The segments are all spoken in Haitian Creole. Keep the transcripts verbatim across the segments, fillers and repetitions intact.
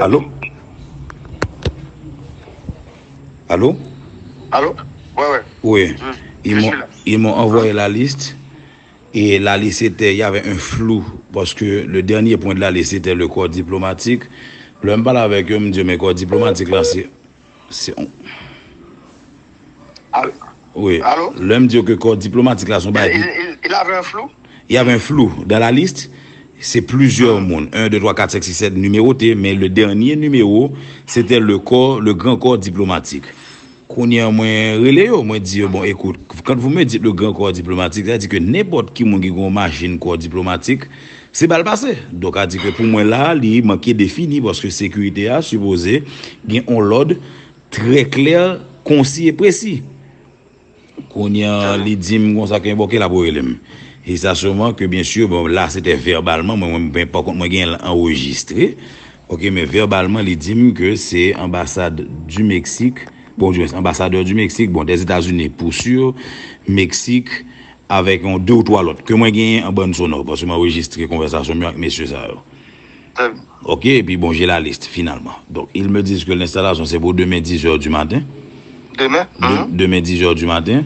Allô? Allô? Allô? Ouais, ouais. Oui. Je, ils m'ont, ils m'ont envoyé la liste. Et la liste était, il y avait un flou. Parce que le dernier point de la liste, c'était le corps diplomatique. Lè m pale avèk yo, m di yo, men kò diplomatik la, se, se, Allô? Oui. Allô? Lè m di yo ke kò diplomatik la, se yon bagay ki, il, il, il avait un flou? Il y avait un flou dans la liste. Se plizyè moun. Un, deux, trois, quatre, cinq, six, sept nimewote, men le dènye nimewo, se te le kò, le gran kò diplomatik. Kounye a, mwen rele yo, mwen di yo, bon, écoute, quand vous me dites le grand corps diplomatique, sa di ke nenpòt ki moun ki gen yon machin kò diplomatik, se bal pase. Donk, sa di ke pou mwen la, li manke defini, paske sekirite a sipoze gen yon lòd trè klè, konsi e presi. Kounye a, li di m konsa ke, bon, ke l ap rele m. E sa sèlman ke, byen si, bon, la, se te vèbalman, mwen, mwen, mwen, pa kont, mwen gen l anrejistre. Ok, men vèbalman, li di m ke se anbasad du Mexique, bon, du moins, ambassadeur du Mexique, bon, des États-Unis pour sûr, Mexique, avèk yon de ou twa lòt, ke mwen genyen an bann sonò, paske mwen anrejistre konvèsasyon m yo ak mesye sa yo. Très bien. Ok, epi bon, j'ai la liste, finalement. Donc, ils me disent que l'installation, c'est pour demain dix heures du matin. Demain? De- Mhm. Demain dix heures du matin.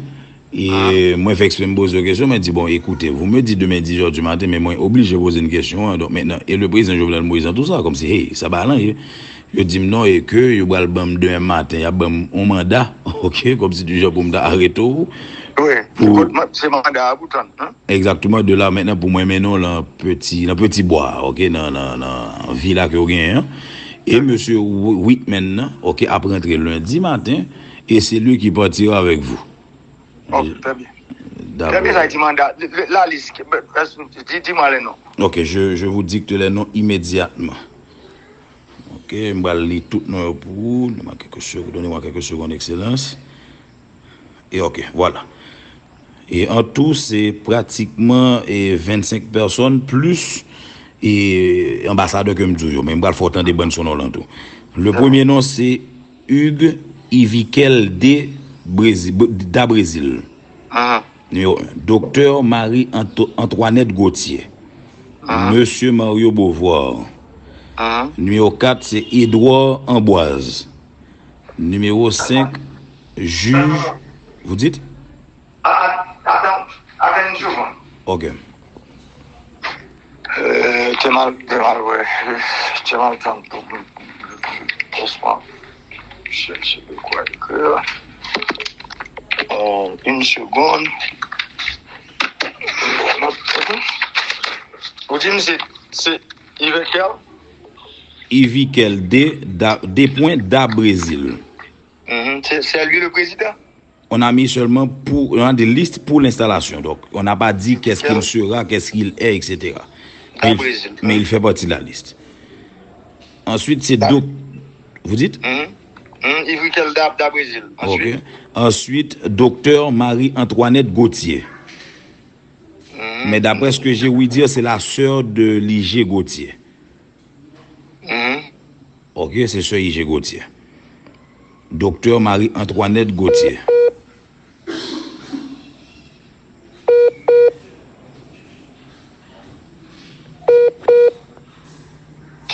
E mwen fè eksprè m poze yo kesyon, mwen di, bon, écoutez, vous me dites demain dix heures du matin, men mwen oblije poze n kesyon an. Donk, mentnan, e le président Jovenel Moïse dans tout ça, kòmsi, hey, sa pa lan ye. Yo di m non, e ke yo pral ban m demen maten, y ap ban m yon manda, ok, kòmsi du genre pou m ta arete w. Wi, pou, se manda a pou tann, hein? Egzakteman, de la mentnan pou mwen mennen w lan peti, lan peti bwa, ok, nan, nan, nan vila ke w genyen an. E mesye Whitman nan, ok, ap rantre lendi maten, e se li ki partira avec vous. Ok, très bien. Très bien, sa di manda, la liste, di, di mwen les noms. Ok, je, je vous dicte les noms immédiatement. Ok, m pral li tout non yo pou ou. Donnez-moi quelques secondes, donnez-moi quelques secondes, Excellence. E ok, voilà. E an tou, se pratikman, e, vennsenk pèsòn plis, e, anbasadè ke m di w yo. Men m pral fè w tande bann sonò lan tou. Le premye non, se Hugues Ivikel de Brezi-, da Brezil. Nimewo en, Doktè Marie Anto-, Antoinette Gauthier. Mesye Mario Beauvoir. Nimewo kat, se Edouard Amboise. Nimewo senk, jij, vous dites? A-, a-, atann, atann yon segonn. Ok. Euh, te mal, te mal, ouais. Te mal tann pou, pou, pou, pou, doucement. Je ne sais plus quoi écrire. Euh, une seconde. Ou di m se, se Ivikel? Ivikel de, da, de pwen da Brezil. Mhm. C'est, c'est lui le président? On a mis seulement pour, on a des listes pour l'installation. Donc, on n'a pas dit qu'est-ce qu'il sera, qu'est-ce qu'il est, et cetera. Mais il, mais il fait partie de la liste. Ensuite, c'est doc-, vous dites? Mhm. Mhm. Ivikel da, da Brezil. Ok. Ensuite? Ensuite, Doktè Marie Antoinette Gauthier. Mhm. Mais d'après ce que j'ai ouï dire, c'est la sœur de Liger Gauthier. Mhm. Ok, se sè Ije Gauthier. Doktè Marie Antoinette Gauthier.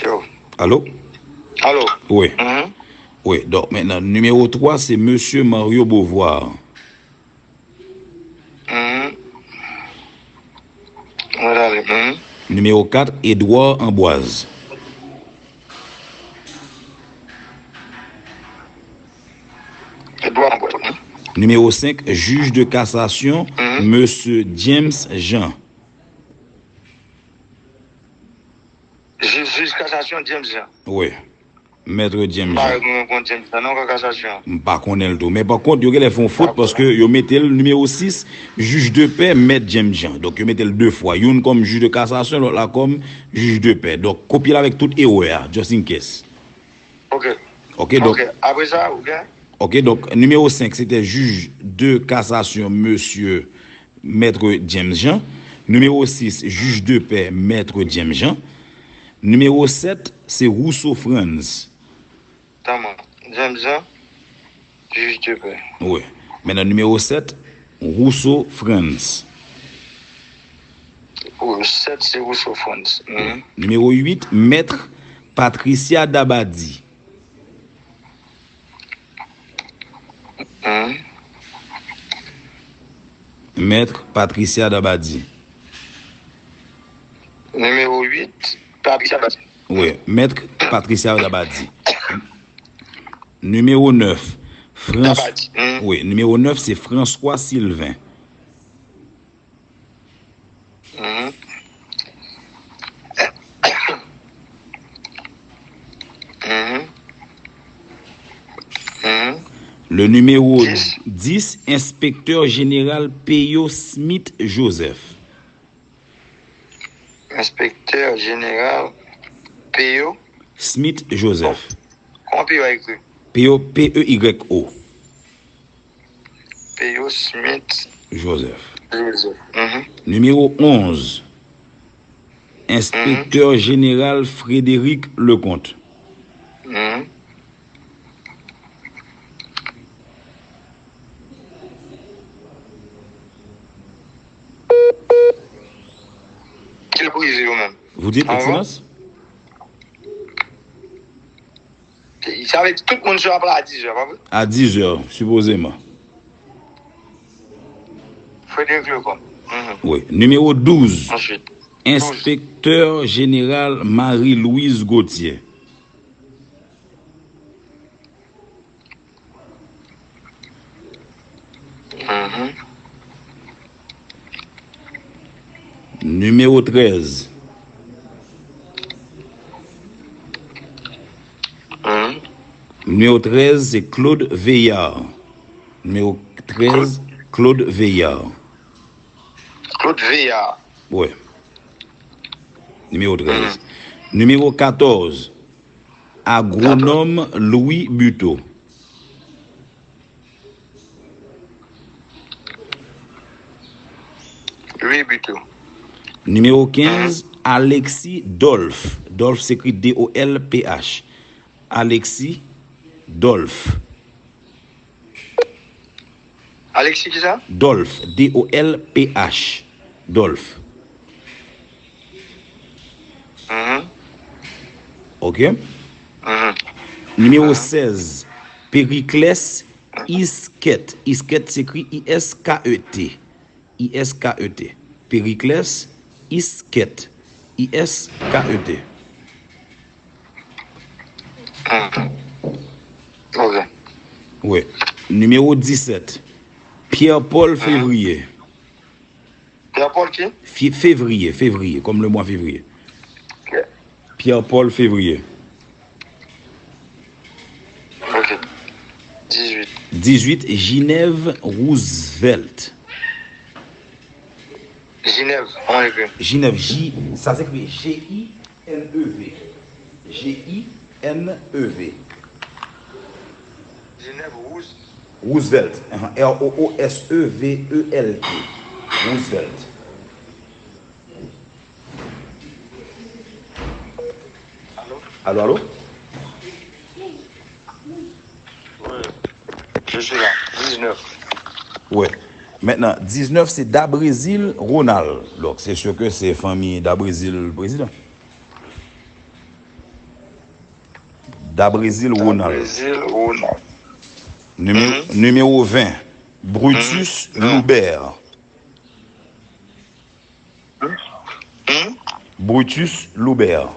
Yo. Allô? Allô? Oui. Mhm. Oui, donk mentnan, nimewo twa, se Mesye Mario Beauvoir. Mhm. Mwen ale, mhm. Nimewo kat, Edouard Amboise. Edouard Amboise, mhm. Nimewo senk, jij de kasasyon, mhm, Mesye James Jean. Jij, jij kasasyon James Jean. Wi. Mèt James Jean. M pa renmen kont James Jean non, nan kasasyon. M pa konnen l tou. Men pa kont, yo genlè fè yon fot paske yo mete l nimewo sis, jij de pè, Mèt James Jean. Donk, yo mete l de fwa. Youn kòm jij de kasasyon, lòt la kòm jij de pè. Donk, kopye l avèk tout erè a, just in case. Ok. Ok, donk. Ok, apre sa, ou gen? Ok, donk, nimewo senk, se te jij de kasasyon, mesye Mèt James Jean. Nimewo sis, jij de pè, Mèt James Jean. Nimewo sèt, se Rousseau Frantz. Tamam. James Jean, jij de pè. Wi. Mentnan, nimewo sèt, Rousseau Frantz. Pou sèt, se Rousseau Frantz. Mhm. Nimewo uit, Mèt Patricia Dabadi. Hmm. Maître Patricia Dabadi. Nimewo uit, Patricia Dabadi. Wi, Maître Patricia Dabadi. Nimewo nèf, Frans... Dabadi. Hmm. Wi, nimewo nèf se François Sylvain. Hmm. Hmm. Hmm. Le numéro Dix. dix, Inspecteur Général Peyo Smith Joseph. Inspecteur Général Peyo. Smith Joseph. Kòman Peyo a ekri? Peyo, P E Y O. Peyo Smith Joseph. Joseph. Mhm. Numéro onze, Inspecteur Général Frédéric Leconte. Mhm. Ki l prive yo menm? Vous dites, Ah bon? Excellence? Sa vle di tout moun sou apla a dizè, pa vre? À dix heures, supposément. Frédéric Leconte. Mhm. Oui. Numéro douze, Answit. Inspecteur Général Marie-Louise Gauthier. Mhm. Numéro treize. Mhm. Numéro treize, c'est Claude Veillard. Numéro treize, Claude Veillard. Claude Veillard. Ouais. Numéro treize. Numéro quatorze, agronome Louis Buteau. Louis Buteau. Numéro quinze, Alexis Dolph. Dolph s'écrit D O L P H. Alexis Dolph. Alexis ki sa? Dolph, D O L P H. Dolph. Mhm. Ok. Mhm. Numéro seize, Périclès Isquet. Isquet s'écrit I S K E T. I S K E T. Périclès Isquet. I S K E T. Mhm. Ok. Oui. Numéro dix-sept, Pierre-Paul Février. Pierre-Paul ki? Fé- Février, février, comme le mois février. Ok. Pierre-Paul Février. Ok. Dizwit. Dizwit, Ginève Roosevelt. Ginève, kòman ekri? Ginève, J, sa se ekri G I N E V. G I N E V. Ginève Roos. Roosevelt. Ahan, R O O S E V E L T. Roosevelt. Alo? Alo, alo? Wi. Je suis là. Diznèf. Wi. Mentnan, diznèf se Dabrésil Ronald. Donk, se si ke se fanmi Dabrésil prezidan. Dabrésil Ronald. Dabrésil Ronald. Nimewo, nimewo ven, Brutus Loubert. Hmm? Brutus Loubert.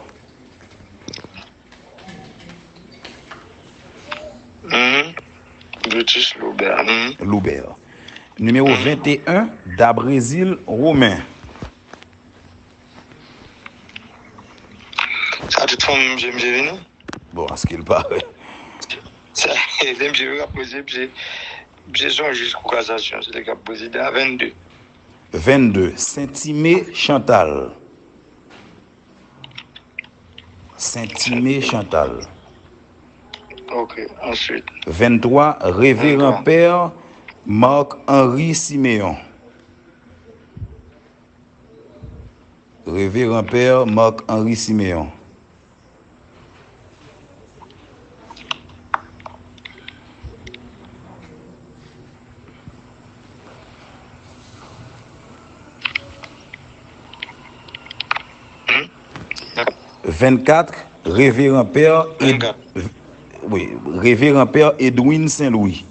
Mhm. Brutus Loubert. Mhm. Loubert. Nimewo venteyen, Dabrésil Romain. Sa tout fanmi misye, misye vini? Bon, à ce qu'il paraît. Sa, se misye yo k ap poze, misye, misye se yon jij kou kasasyon, se li k ap prezide a vennde. Vennde, Saint-Timé Chantal. Saint-Timé Chantal. Ok, answit. Venntwa, Révérend Père Marc-Henri Siméon. Révérend Père Marc-Henri Siméon. Vennkat, Reveran Pè Ed, wi, Reveran Pè Edwin Saint Louis.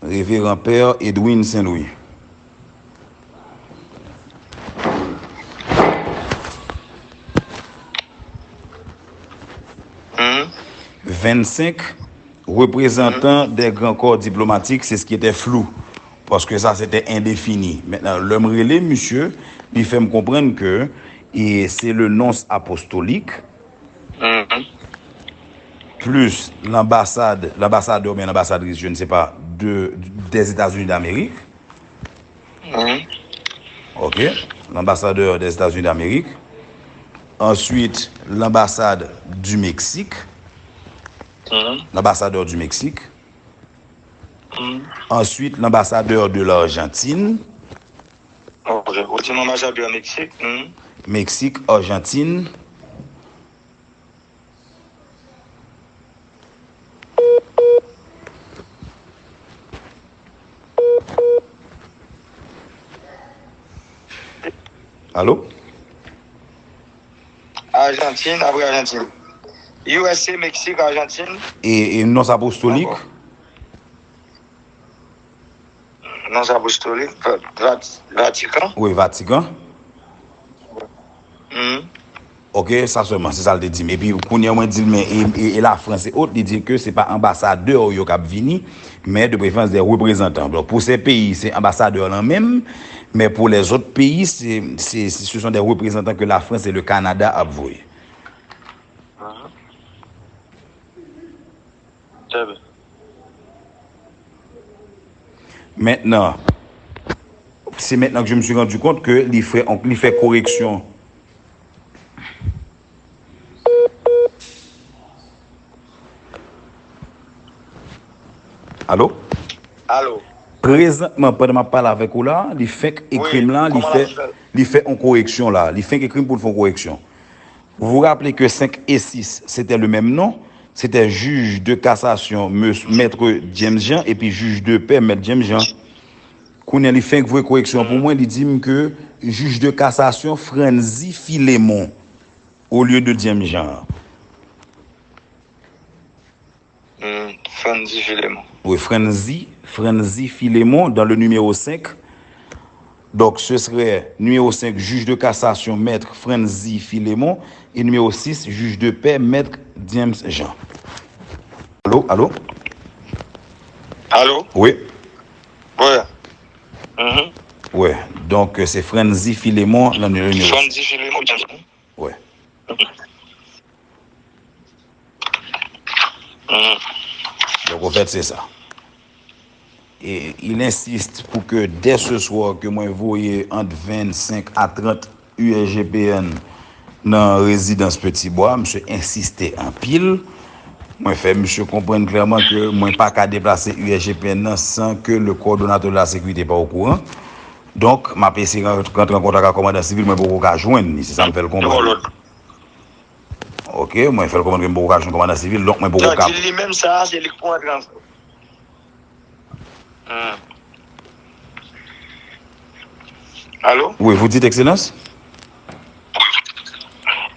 Reveran Pè Edwin Saint Louis. Vennsenk, reprezantan dè gran kò diplomatik, se ce qui était flou. Paske sa se te endefini. Mentnan, lè m rele misye, li fè m konprann ke e se le nonce apostolique, plis lanbasad, lanbasadè oubyen lanbasadris, je ne sais pas, de, des États-Unis d'Amérique. Ok, l'ambassadeur des États-Unis d'Amérique. Ensuite, l'ambassade du Mexique. L'ambassadeur du Mexique. Ensuite, l'ambassadeur de l'Argentine. Ok, ou di m anbasadè Meksik. Mexique, Argentine. Alo? Ajantin, apre Ajantin. U S A, Meksik, Ajantin. E, e nonce apostolique? Nonce apostolique, Va-, Vati-, Vatican. Wi, Vatican. Ok, sa sèlman, se sa l te di m. Epi kounye a mwen di l, men e, e, e Lafrans e ot, li di ke se pa anbasadè yo k ap vini, men de preferans de reprezantan. Donk, pou se peyi, se anbasadè lan menm, men pou lèzòt peyi, se, se, se, ce sont des représentants que la France et le Canada ap voye. Très bien. Maintenant, c'est maintenant que je me suis rendu compte que li fè, li fè koreksyon. Alo? Alo? Prezantman, pandan m ap pale avèk ou la, li fenk ekri m la, li fè, li fè yon koreksyon la. Li fenk ekri m pou l fè yon koreksyon. Vous vous rappelez que cinq et six, c'était le même nom, c'était juge de cassation, Monsieur, Maître James Jean, epi juge de paix, Maître James Jean. Kounye a, li fenk voye koreksyon pou mwen, li di m ke juge de cassation, Franzy Philémon, au lieu de James Jean. Hmm, Franzy Philémon. Oui, Franzy, Franzy Philémon dans le numéro cinq. Donc, ce serait numéro cinq, juge de cassation, maître Franzy Philémon, et numéro six, juge de paix, maître James Jean. Allô, allô? Allô? Oui. Ouais. Mhm. Ouais. Donc, euh, c'est Franzy Philémon, le numéro six. Franzy Philémon, James Jean. Ouais. Donk, anfèt, se sa. E il insiste pour que dès ce soir ke mwen voye ant vennsenk a trant U S G P N nan rezidans Petit Bois, misye ensiste anpil. Mwen fè misye konprann klèman ke mwen pa ka deplase U S G P N nan san ke le coordonnateur de la sécurité pa okouran. Donk, m ap eseye ran-, rantre an kontak ak kòmandan sivil, mwen poko ka jwenn li, se sa m fè l konprann. Ok, mwen fè l konprann ke m poko ka jwenn kòmandan sivil, donk mwen poko ka. Non, di li menm sa, se li k pou antre an. Hmm. Allô? Oui, vous dites, Excellence?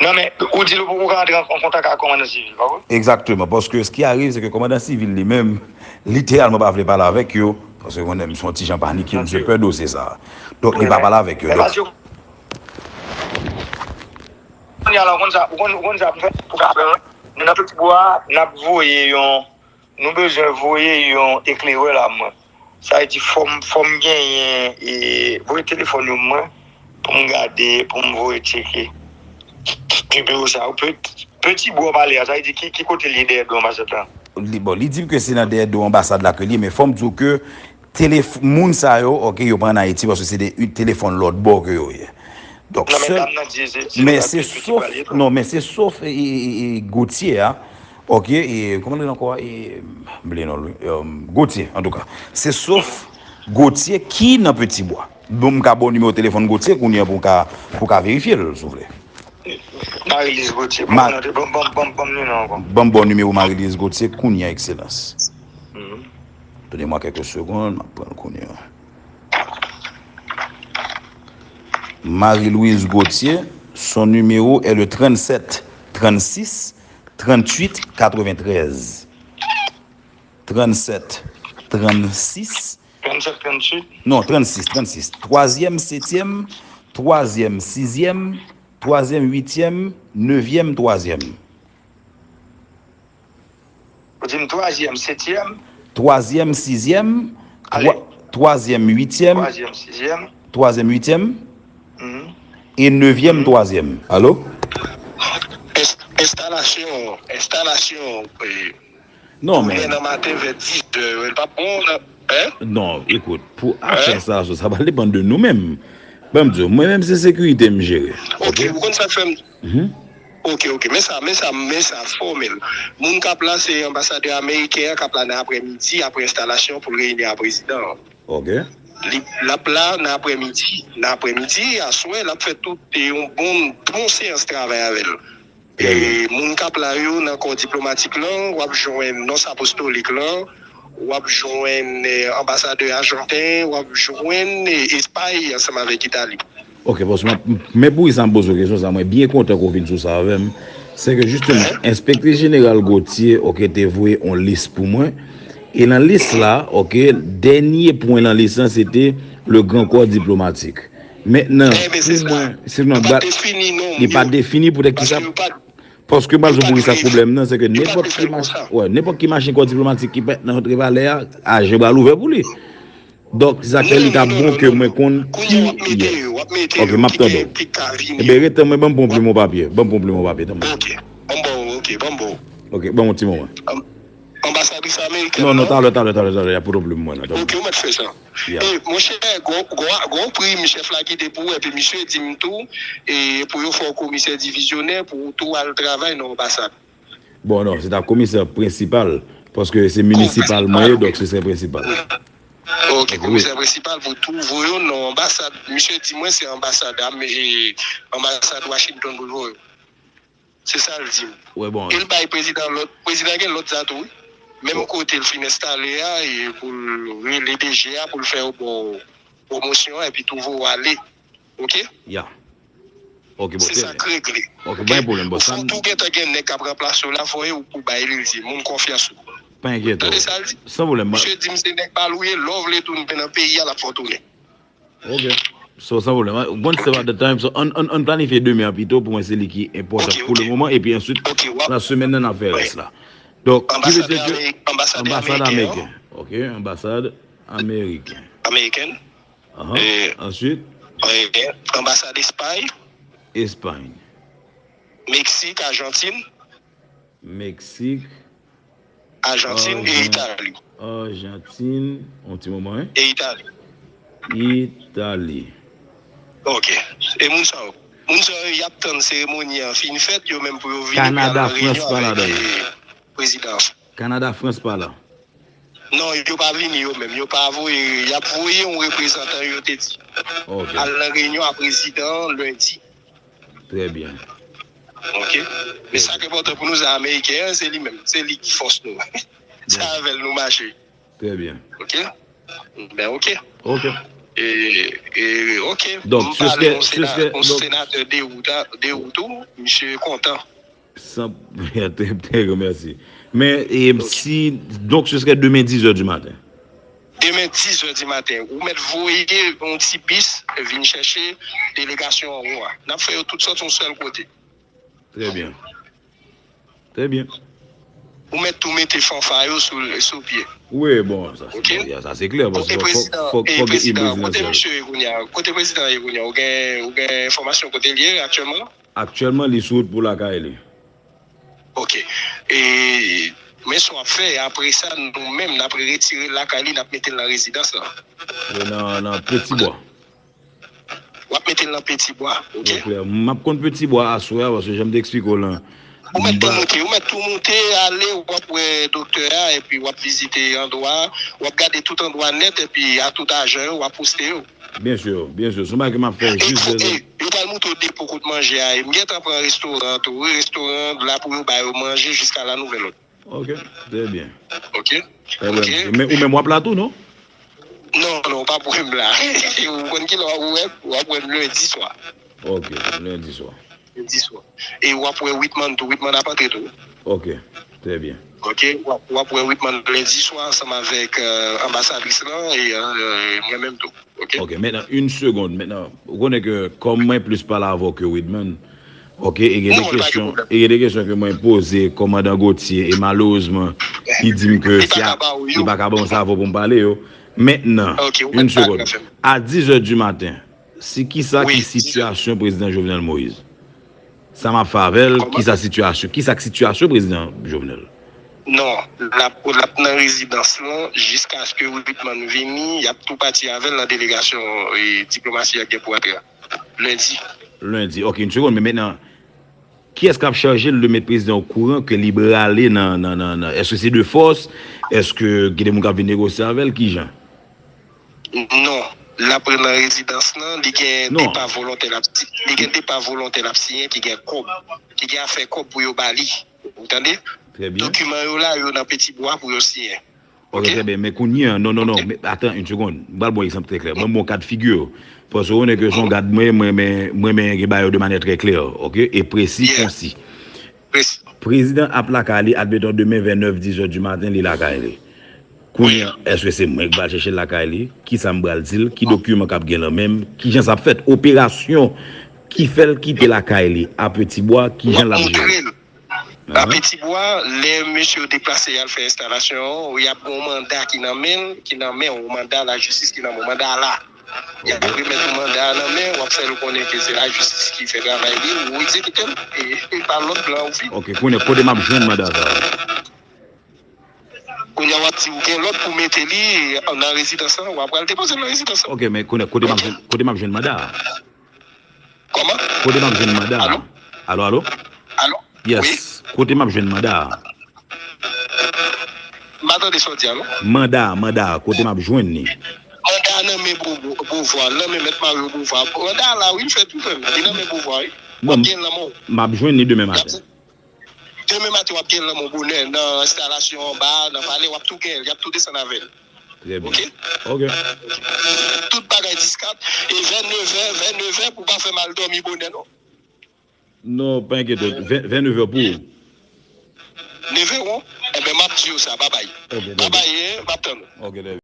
Non, men, ou di l ou poko ka antre an, an kontak ak kòmandan sivil, pa vre? Exactement, parce que ce qui arrive, c'est que kòmandan sivil li menm, literalman pa vle pale avèk yo, paske konnen m se yon ti jan panike, m se pè dosye sa. Donk, li pa pale avèk yo. Donk, kounye a la, ou konn sa, ou konn, ou konn sa pou fè, pou ka fè, nou nan Petit Bois, n ap voye yon, nou bezwen voye yon eklerè la, mwen. Sa vle di, fò m, fò m genyen, e, voye telefòn yo mwen, pou m gade, pou m voye tcheke. Ki, ki, ki biwo sa, ou pe, Petit Bois pale a, sa vle di, ki, ki kote li dèyè do anbasad la? Li, bon, li di m ke se nan dèyè do anbasad la ke li ye, men fò m di w ke telef-, moun sa yo, ok, yo pa ann Ayiti, paske se de, telefòn lòt bò ke yo ye. Donk, non, men sèl, dam nan di se, se men se sof, non, men se sof, e, e, e, e Gauthier a, ok, e, kòman l rele ankò a? E, m bliye non l, wi. E, Gauthier, antouka. Se sof Gauthier ki nan Petit Bois. Bon, m ka ba w nimewo telefòn Gauthier kounye a pou w ka, pou w ka verifye l, si w vle. Marie-Lise Gauthier. Ban m, ban m, ban m, ban m nimewo ankò. Ban m ba w nimewo Marie-Lise Gauthier kounye a, Excellence. Mhm. Donnez-moi quelques secondes, m ap pran l kounye a. Marie-Louise Gauthier, son numéro est le trente-sept trannsis, tranntuit, katreventrèz. Trannsèt, trannsis. Trannsèt, tranntuit. Non, trannsis, trannsis. Twazyèm, setyèm, twazyèm, sizyèm, twazyèm, uityèm, nevyèm, twazyèm. Ou di m twazyèm, setyèm. Twazyèm, sizyèm, ale, twa-, twazyèm, uityèm, twazyèm, sizyèm, twazyèm, uityèm, mhm, e nevyèm, mhm, twazyèm. Alo? Ins-, enstalasyon, enstalasyon, eh, non, men tounen nan maten vè dis zè, yo, li p ap bon, la. Hein? Non, ekout, pou afè sa, sa, sa va depann de nou menm. Ban m di w, mwen menm se sekirite m jere. Ok, ok? Ou konn sa k fè m. Mhm. Ok, ok. Men sa, men sa, men sa fòmèl. Moun k ap la, se anbasadè ameriken an k ap la nan aprèmidi, apre enstalasyon, pou l reyini a prezidan an. Ok. Li, l ap la nan aprèmidi. Nan aprèmidi, aswè, l ap fè tout, e, yon bon, bon seyans travay avè l. E moun k ap la yo nan kò diplomatik lan, w ap jwenn Nons Apostolik lan, w ap jwenn, eh, anbasadè ajanten, w ap jwenn, eh, Espay ansanm avèk Itali. Ok, paske m ap, men poukisa m poze w kesyon sa, mwen byen kontan ke w vin sou sa avè m. Se ke jisteman, enspektris jeneral Gauthier, ok, te voye yon lis pou mwen. E nan lis la, ok, dènye pwen nan lis lan, se te le grand corps diplomatique. Mentnan, eh, men se pou sa, mwen, se nan li pa dat, defini, non, li pa yo, defini poutèt kisa. Paske yo pa, paske m pral di w poukisa pwoblèm nan, se ke nenpòt ki machin, wè, nenpòt ki machin kò diplomatik ki pèt nan antre palè a, ajan pral ouvè pou li. Donk, se sa k fè li ta bon ke mwen konn ki, w ap mete, w ap mete, ok, m ap tande w. Ki ka vini. Ebyen, rete, mwen, ban m pran yon plim yon papye. Ban m pran yon plim yon papye, tanpri. Ok, ban m ba w, ok, ban m ba w. Ok, ban m yon ti moman. Anbasadris ameriken an. Non, non, talè, talè, talè, talè, y ap pote w plim mwen la, talè. Ok, ou mèt fè sa. Yeah. E, monchè, gon, gon, gon prim chèf la kite pou ou, epi misye di m tou, e, pou yo fè w komisè divizyonè, pou ou tou al travay nan anbasad. Bon, non, se ta komisè prensipal, paske se minisipal mwen ye, donk se sè prensipal. Ok, komisè prensipal pou tou voye w nan anbasad. Misye di mwen se anbasad, e, anbasad Washington pou l voye w. Se sa l di m. E l bay prezidan lòd, prezidan gen lòd sa tou, wi. Menm kote l fin enstale a, e pou l rele D G a, pou l fè yo ba w pwomosyon, epi tou voye w ale. Ok? Ya. Ok, bon, se sa k regle. Ok, pa gen pwoblèm, bòs. Ou fò tou gentan gen nèg k ap ranplase w la, voye w pou bay li, l di, moun konfyans ou. Pa enkyete w. Tande sa l di? San pwoblèm. Misye di m se nèg pa l ou ye, lè w vle tounen nan peyi a, l ap fè w tounen. Ok. So, san pwoblèm. One step at a time. So, ann, ann, ann planifye demen an pito, pou mwen, se li ki enpòtan pou le moman. Epi answit, la semèn nan, n ap fè rès la. Donk, ki vle di ke anbasad ameriken. Ok, anbasad ameriken. Ameriken. Ahan. Answit? Anbasad Espay. Espay. Meksik, Ajantin. Meksik. Ajantin e Itali. Ajantin, yon ti moman, wi. E Itali. Itali. Ok. E moun sa yo? Moun sa yo, y ap tann seremoni an fin fèt, yo menm pou yo vini, pou y al nan reyinyon avèk, e, prezidan an. Kanada, Frans pa la. Non, yo pa vini yo menm. Yo pa voye, y ap voye yon reprezantan, yo te di. Ok. Al nan reyinyon a prezidan an lendi. Trè byen. Ok? Men sa k enpòtan pou nou, se ameriken an, se li menm. Se li ki fòs nou. Se avè l nou mache. Trè byen. Ok? Ben, ok. Ok. E, e, ok. Donk, m pale yon senatè de wout, de wout tou, misye kontan. San, trè, trè gran mèsi. Men, e, si, donk, ce serait demain dix heures du matin. Demen dizè di maten, ou mèt voye yon ti bis vin chèche delegasyon anwo a. N ap fè yo tout sòti yon sèl kote. Trè byen. Trè byen. Ou mèt tou mete fanfa yo sou, sou pye. Wi, bon, sa se, ok, sa se klè, paske fòk, fòk, fòk gen prezidan, kote misye ye kounye a? Kote prezidan ye kounye a? Ou gen, ou gen enfòmasyon kote l ye aktyèlman? Aktyèlman, li sou wout pou lakay li. Ok. E, men sa w ap fè, apre sa, nou menm, n ap retire l lakay li, n ap mete l nan rezidans lan. Wi, nan, nan Petibwa. W ap mete l nan Petibwa, ok? Trè klè. M ap konn Petibwa aswè a, paske jan m te eksplike w lan. Ou mèt tou moute, ou mèt tou moute, ale, w ap wè doktè a, epi w ap vizite andwa a, w ap gade tout andwa nèt, epi a tout ajan yo, w ap poste yo. Byen si, byen si. Se yon bagay ke m ap fè jis. E yo pral montre w depo kot manje a ye. M gentan pran restoran tou, wi, restoran la pou yo ba yo manje jiska la nouvèl òd. Ok, trè byen. Ok. Trè byen. Ok. Men ou menm w ap la tou, non? Non, non, w p ap wè m la. Ou konn kilè w ap wè m? W ap wè m lendi swa. Ok, lendi swa. lendi swa. E w ap wè Whitman tou. Whitman ap antre tou. Ok, trè byen. Ok, w ap, w ap wè Whitman lendi swa ansanm avèk euh, anbasadris lan e euh, mwen menm tou. Ok. Ok, mentnan, yon segonn. Mentnan, ou konnen ke kòm mwen plis pale avè w ke Whitman, ok, e gen de kesyon, e gen de kesyon ke mwen poze kòmandan Gauthier, e malerezman, li di m ke li pa ka ban m sa pou m pale yo. Mentnan, yon segonn. A dis è di maten, si kisa ki sitiyasyon prezidan Jovenel Moïse? Sa m ap fè avè l, kisa sitiyasyon, kisa k sitiyasyon prezidan Jovenel? Non, l ap l ap nan rezidans lan jiskaske Whitman vini, y ap tou pati avè l nan delegasyon e, diplomasi ak gen pou antre a. Lendi. Lendi, ok, yon segonn, men mentnan, kiyès k ap chaje l de met prezidan okouran ke li prale nan, nan, nan, nan, èske se de fòs? Èske gen de moun k ap vin negosye avè l? Kijan? Non, l ap nan rezidans lan, li gen depa volontè l ap si- li gen depa volontè l ap siyen ki gen kòb, ki gen afè kòb pou yo ba li. Ou tande? Trè byen. Dokiman yo la, yo nan Petibwa pou yo siyen. Ok, trè byen. Men kounye a, non, non, non. Men, atan, yon segonn. M pral ba w yon egzanp trè klè. Mwen, m ba w kad figi. Paske w konnen ke se yon gad mwen, mwen, mwen, mwen, mwen gen bagay yo de manyè trè klè, ok? E presi, konsi. Prezidan ap lakay li, admeton, demen vè nèf, dis è di maten, li lakay li. Kounye a, èske se mwen ki pral chèche l lakay li? Kisa m pral di l? Ki dokiman k ap gen nan men m? Kijan sa ap fèt? Operasyon ki fè l kite lakay li a Petibwa, kijan l ap jere? A Petibwa, lè mesye yo deplase y al fè enstalasyon an, y ap gen yon manda ki nan men l, ki nan men w, manda lajistis ki nan men w, manda a la. Y ap remèt ou manda a nan men w, w ap fè l konnen ke se lajistis ki fè travay li, ou egzekite l, e, e pa lòt blan ou fin. Ok, kounye a, kote m ap jwenn manda sa a? Kounye a w ap di ou gen lòd pou mete li nan rezidans lan, w ap pral depoze l nan rezidans lan. Ok, men kounye a, kote m ap jwenn, kote m ap jwenn manda a? Kòman? Kote m ap jwenn manda a? Alo, alo? Alo? Yes. Kote m ap jwenn manda a? M pa tande sa w di a, non? Manda a, manda a, kote m ap jwenn li? Manda a nan men Bo- Bo- Beauvoir, nan men Mèt Mario Beauvoir. Manda a la, wi, l fèt, wi, frè m. Li nan men Beauvoir, wi. W ap gen l nan men w. M ap jwenn li demen maten. Demen maten, w ap gen l nan men w bonè, nan enstalasyon anba, nan palè, w ap tou gen l. Y ap tou desann avè l. Trè byen. Ok? Ok. Tout bagay diskat. E vennevè, vennevè, pou w pa fè mal dòmi bonè, non. Non, pa enkyete w. Vennevè pou ou? Nevè w? Enben, m ap di w sa. Babay. Ok, babay, en, m ap tann ou. Ok, trè byen.